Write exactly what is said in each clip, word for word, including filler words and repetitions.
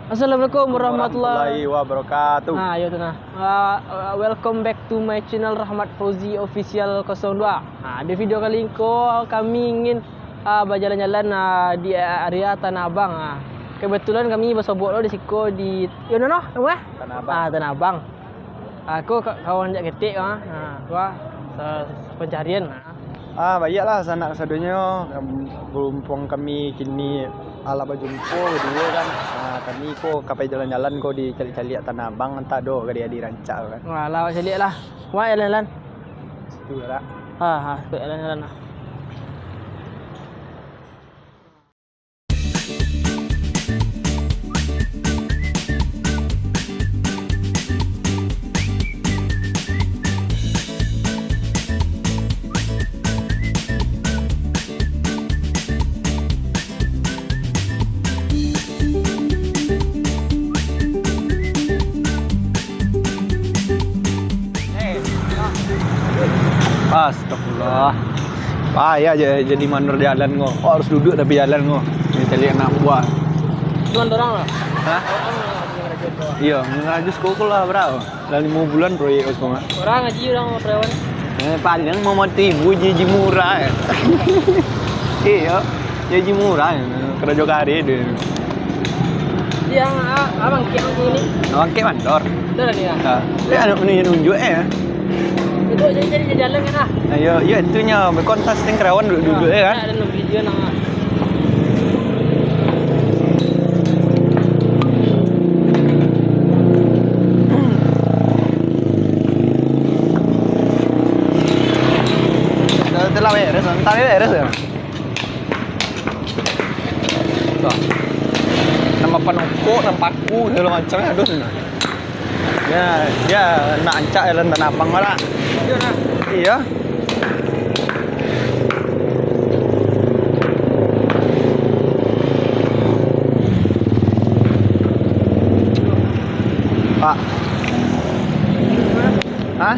Assalamualaikum warahmatullahi wabarakatuh. Nah, yo tu nah. Uh, uh, welcome back to my channel Rahmat Fauzi Official kosong dua. Nah, di video kali ko kami ingin uh, bajalan-jalan uh, di area Tanah Abang. Uh. Kebetulan kami basobok lo di siko di yo no no, no, eh? Tanah Abang. Ah, Tanah Abang. Aku ka-, kawan jak ketek ah. Ha, tu ah, sa-, pencarian ah. Ah, baiaklah sanak sadonyo, em, berhubung kami kini alah bajumpo baduo kan. Ah, kami ko ka pai jalan-jalan ko di caliak-caliak Tanah Abang, antah ado gadih-gadih rancak kan. Wah, lah awak caliak lah. Wah, jalan-jalan. Situ lah. Ha, ha, situ jalan-jalan lah. Astagfirullah. Payah ja-, jadi mandor jalan ko. Ko harus duduak tapi jalan ko. Ni cari anak buah. Cuma orang lah. Hah? Iyo, mangarajo siko ko lah bara? Lah limo bulan proyek ko mah. Orang aji orang karyawan. Eh, paling mau mati ibu ji, ji murah. Iyo, ji, ji murah. Karajo kareh deh. Yang a-, abang kek ni. Abang kek mandor. Betul ni ya? Ha. Dia anak ni nunjuk eh. Itu jadi, jadi jalan kan ah? Ayo, iyo, itunyo, kontas ting karawan duduk-duduk eh kan? Ada dalam video nah. Dah telah beres, entar beres ya. Tuh. Nambah panokok, nambah paku, segala macam ado tu. Ya, ya, nak ancak jalan Tanah Abang lah. Iyo. Pak. Hah?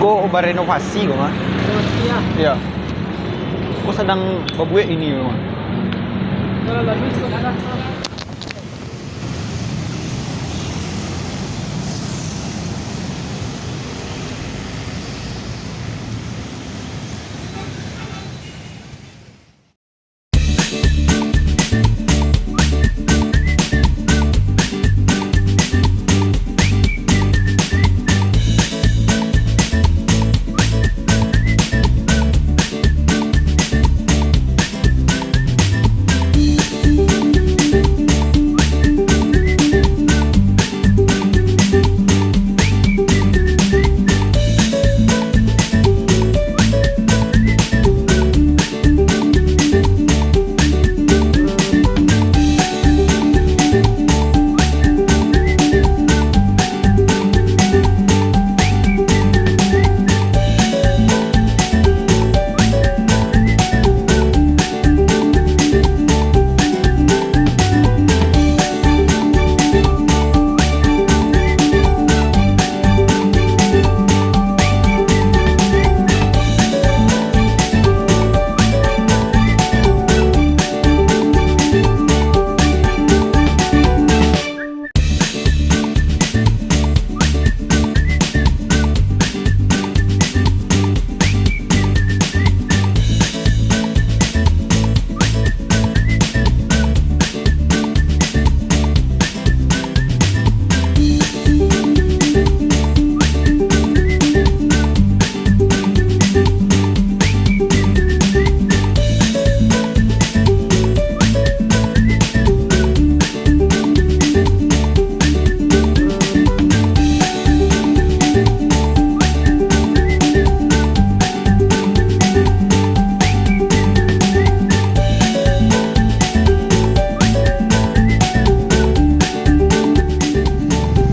Ko barenovasi ko mah. Renovasi ya? Iya. Ko sadang babuek ini ko mah. Kalau bagus ko ada.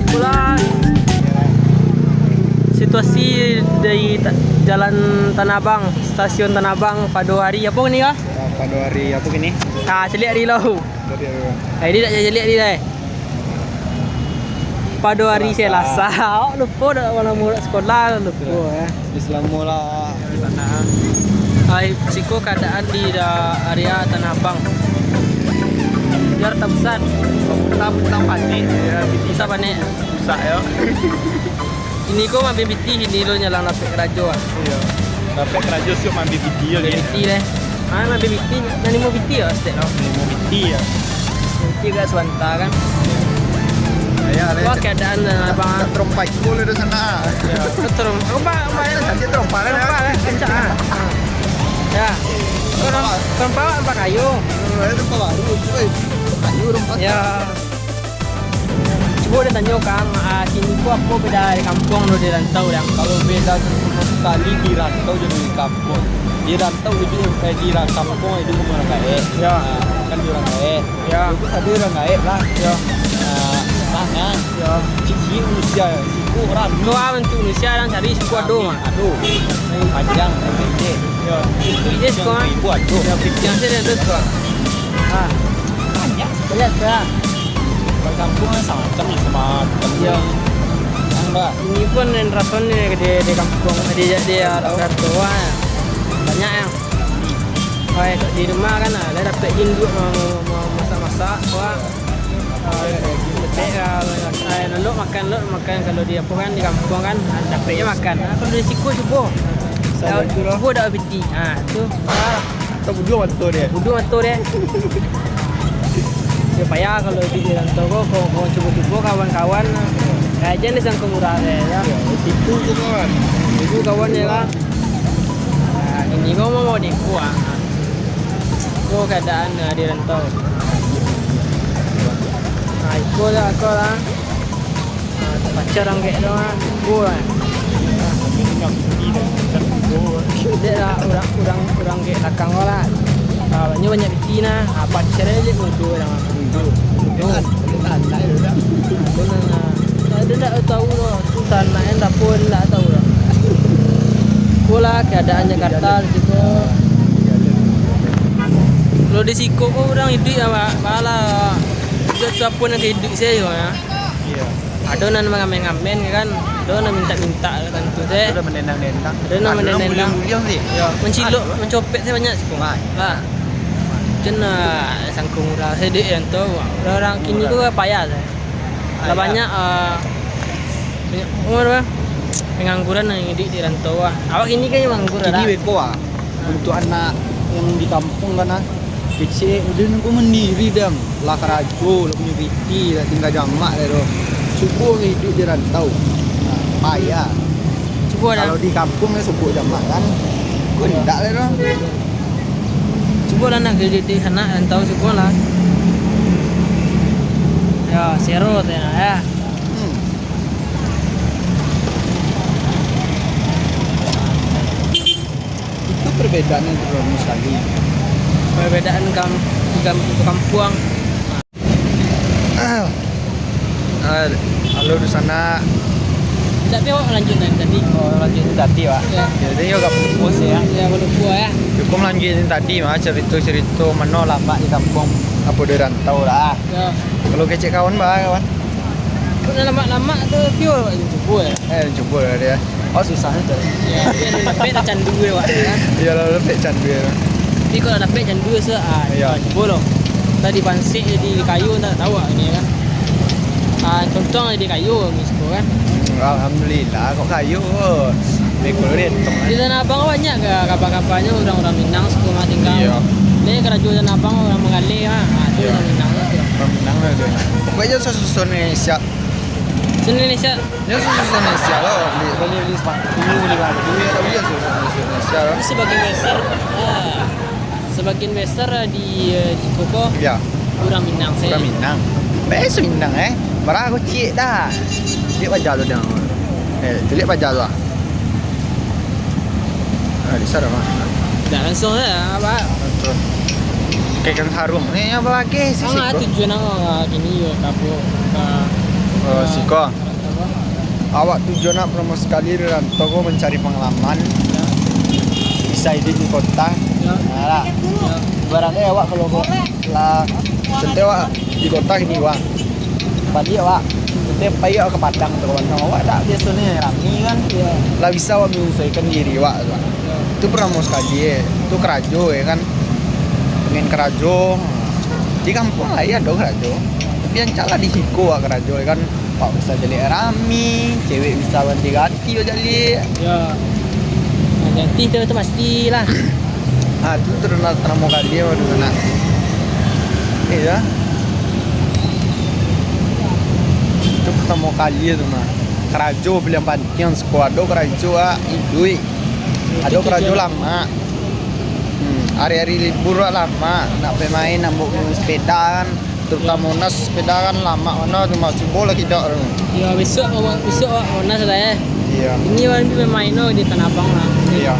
Pulang. Situasi dari ta-, Jalan Tanah Abang, Stasiun Tanah Abang, pado hari apo kini kah? Ah, pado hari apo kini? Ah, caliak di lau. Tadi apo? Eh, ini dak caliak di dah. Pado hari Selasa. Selasa. Awak lupo dak malam murid sekolah, lupo eh. Di selamo lah di sana. Hai, siko keadaan di da-, area Tanah Abang. Jakarta Pusat. Kota, Kota Panik, ya, Kota Panik. Rusak, ya. Ini ko maambiak piti, ini lo nyalang dapek karajo, ah. Iyo. Dapek karajo, siap maambiak piti, yo, Maambiak piti, deh. Ah, maambiak piti, nan limo piti, yo, stek, lo. Limo piti, ya. Limo piti agak sabanta, kan. Wah, keadaan, ah, abang, ah. Terompa iko lah di sana. Yo. Terompa, terompa, terompa, ya. Tadi terompa, kan, ya? Terompa, ya, kencang, ah. Ya. Terompa, terompa, terompa kayu. Eh, terompa baru, woi. Kayu terompa. Ya. Cubo den tanyo, Kang, ah, kini ko apo beda di kampuang jo di rantau, Kang? Kalau beda tu samo sakali di rantau jo di kampuang. Di rantau iduik, eh, di ra-, kampuang iduik urang gaek. Yo. Ah, kan di urang gaek. Yo. Itu tadi urang gaek lah. Yo. Ah, nah, nah. Yo. Ciek-ciek manusia, siko rami. Ko, ah, bantuak manusia nan cari siko ado, mah. Ado. Panjang, pendek. Yo. Itu je siko, ah. Ribu ado. Yo, pitiang sajo tu siko. Ah. Banyak. Banyak, Kak. Kalau kampuang kan samacam lah, samacam. Yo. Nambah. Ini pun nan raso ni di, di kampuang, di, di, ah, rantau, ah. Banyak yang, oh, di rumah kan, ah, lah dapek induak ma-, ma-, ma-, masak-masak, wah. Ah, betek, ah, eh, lolok makan, lolok makan. Kalau di apo kan, di kampuang kan, ah, dapek je makan. Ah, kalau di siko cubo. Cubo dak piti. Ah, tu. Ah. Tabuduang mato dia. Tabuduang mato dia. Yo, payah kalau di, di rantau ko, ko, ko cubo-cubo kawan-kawan. Kayak jan disangko murah deh, yo. Yo, itu tu kawan. Itu kawan je lah. Nah, ini ko mau, mau di ko, ah. Ko keadaan, ah, di rantau. Nah, iko lah, iko lah. Ah, pacar urang gaek tu, ah, iko lah. Dek lah, urang, urang, urang gaek lakang ko lah. Ah, banyak, banyak piti nah. Ah, pacar aja mudo urang. Mudo. Mudo. Mudo. Mudo. Mudo. Ado ndak tahu doh, tu tanah yang dapur ndak tahu doh. Iko lah keadaan Jakarta di siko. Kalau di siko ko urang iduik, ah, ba-, bala. Iduik tu apo nan ka iduik sajo, ya. Iyo. Ado nan mangamen-ngamen, kan. Ado nan mintak-mintak, tantu sajo. Ado nan manendang-nendang. Ado nan manendang-nendang. Ado nan buliang-buliang, sih. Yo, mancilok, mancopek sajo banyak siko. Banyak. Lah. Jan, ah, sangko murah sajo dek rantau. Urang-urang kini tu payah sajo. Lah banyak, ah, banyak, apo namo, pangangguran nan iduik di rantau, ah. Awak kini kan manganggur lah. Kini beko, ah. Untuak anak yang di kampuang kan, ah. Kecek, udah nunggu mandiri dang. Lah karajo, lah punyo piti, lah tingga jamak lah tu. Suko iduik di rantau. Nah, payah. Cubo lah. Kalau di kampuang lah suko jamak kan. Ko indak lah tu. Cubo lah nak jadi anak rantau, cubo lah. Yo, sero tu nah, yo. Hmm. Itu perbedaannya terlalu sekali. Perbedaan kam-, kam-, kampuang. Ah, halo di sana. Tapi awak lanjut dari tadi. Oh, lanjut dari tadi, Pak. Ya. Jadi, yo, agak putus, ya. Ya, agak putus, ya. Cukup lanjut dari tadi, mah, cerita-cerita mano lamak di kampuang, apo di rantau lah. Ya. Kalau kecek kawan, bah, kawan. Kok dah lamak-lamak tu, pure awak cubo, ya. Eh, cubo lah dia. Oh, susah tu. Ya, tapi kalau dapek dah candu je, Wak, ya kan? Iyalah, dapek candu je. Tapi kalau dapek candu se, ah, Iya. cubo lo. Tadi pansik jadi kayu, tak tahu, Wak, ini kan. Ah, contoh jadi kayu, misalkan kan. Hmm, alhamdulillah, kok kayu. Beko lo dia, tong. Di Tanah Abang banyak ke kaban-kabannya orang-orang Minang, suku rumah tinggal? Iya. Dia karajo Tanah Abang orang manggaleh, ah. Ah, tu Iya. orang Minang tu. Orang Minang lah tu. Pokoknya susun Indonesia. Susun Indonesia. Nyo susun Indonesia lo, bali, bali, bali sepatu, bali baju, yo, tapi yo susun Indonesia lo. Tapi sebagian besar, ah, sebagian besar, ah, di, eh, siko ko Iya. urang Minang se. Urang Minang. Baiso Minang, eh. Marah aku ciek dah. Liek paja tu dah. Eh, tu liek paja tu ah. Ah, di sana mah. Dah langsung se, Pak. Langsung. Kayak kan harum. Ni apo lagi sih? Ah, siko? Tujuan awak kini yo, ka apo? Ka, Oh, ka siko. Awak tujuan nak pertama sekali di rantau ko mencari pengalaman. Ya. Bisa hidup di kota. Ya. Nah, lah. Ya. Ibaratnya awak kalau ko-, lah, contoh awak di kota gini, wak. Baliak awak, contoh pai awak ke Padang atau ke Batam, awak tak biasa ni rami kan. Ya. Lah bisa awak menyesuaikan diri awak tu. Ya. Tu partamo sakali, eh. Tu karajo, ya kan. Pengen karajo. Di kampuang lai ado karajo. Tapi rancak lah di siko wak karajo, ya kan. Wak bisa caliak rami, cewek bisa ganti-ganti wak caliak. Ya. Nah, ganti tu, tu pastilah. Ah, tu, tu partamo kali, ya, tu, nak. Iyo. Tu partamo kali tu, nah. Karajo paliang pantiang, siko ado karajo, ah, iduik. Ado karajo lamak. Hmm, ari-ari libur wak lamak, nak pai main, nak baok sepeda kan, tarutamo Monas, sepeda kan lamak bana tu, mak cubo lah kidok tu. Yo, besok awak, besok awak Monas lah, eh. Iyo. Ini awak ni main tu di Tanah Abang lah. Iyo.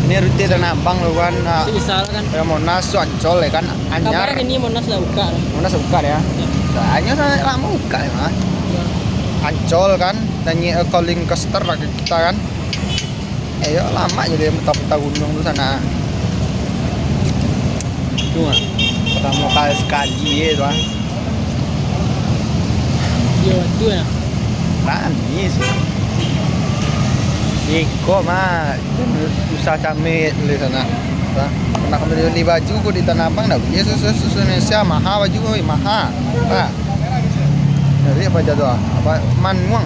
Ini rute Tanah Abang tu kan, nak. Bisa kan. Yo, Monas tu Ancol, ya kan, anyar. Kabarnyo kini Monas lah buka lah. Monas buka, ya. Yo. Soalnyo sangat lamo buka, ya, mah. Yo. Ancol kan, naiak, eh, roller coaster lah kita kan. Eh, yo, lamak jadi puta-puta gunuang tu sanak. Tu, ah. Partamo kali sakali, eh, tu, ah. Yo, tu, ah. Rami sih. Iko mah susah camit di sanak. Nah, pernah kami bali baju ko di Tanah Abang, dak bali susu, susu Indonesia, maha baju, oi, maha. Nah. Jadi apo jadwal? Apo manuang?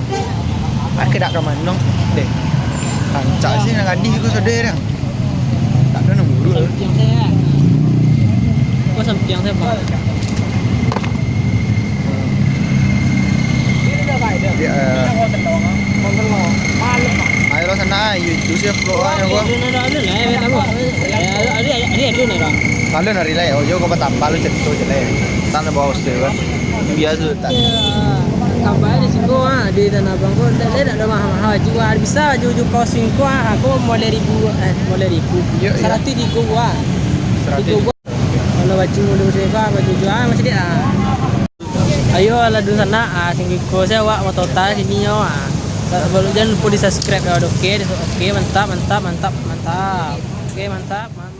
Apo dak ka manuang? Deh. Rancak sih nak gadih ko sudah deh. Tak ada nunggu dulu. Sampiang saya. Kok sampiang saya, Pak? Dia, eh, ayo lah sana, ayo itu sih vlog ayo ko. Alun, alun, alun lah, eh, tahu. Alun, alun, alun, alun. Alun hari lah, oh, yo, kau bertambah lu cerita je lah. Tanah bawah sih kan. Biasa tak. Tambah di siko, ah, di Tanah Abang ko, dak, dak ado mahal-mahal juo. Bisa juo-juo kaos singko, ah, ko limo ribu, eh, limo ribu. Yo, yo. Saratuih tigo buah. Saratuih. Tigo buah. Kalau baju model singko, ah, baju juo, ah, masih dek, ah. Ayo lah dun sanak, ah, singko saya awak motota sini yo, ah. Sa-, jan lupo di-subscribe yo, oke, oke, mantap, mantap, mantap, mantap. Oke, mantap, mantap.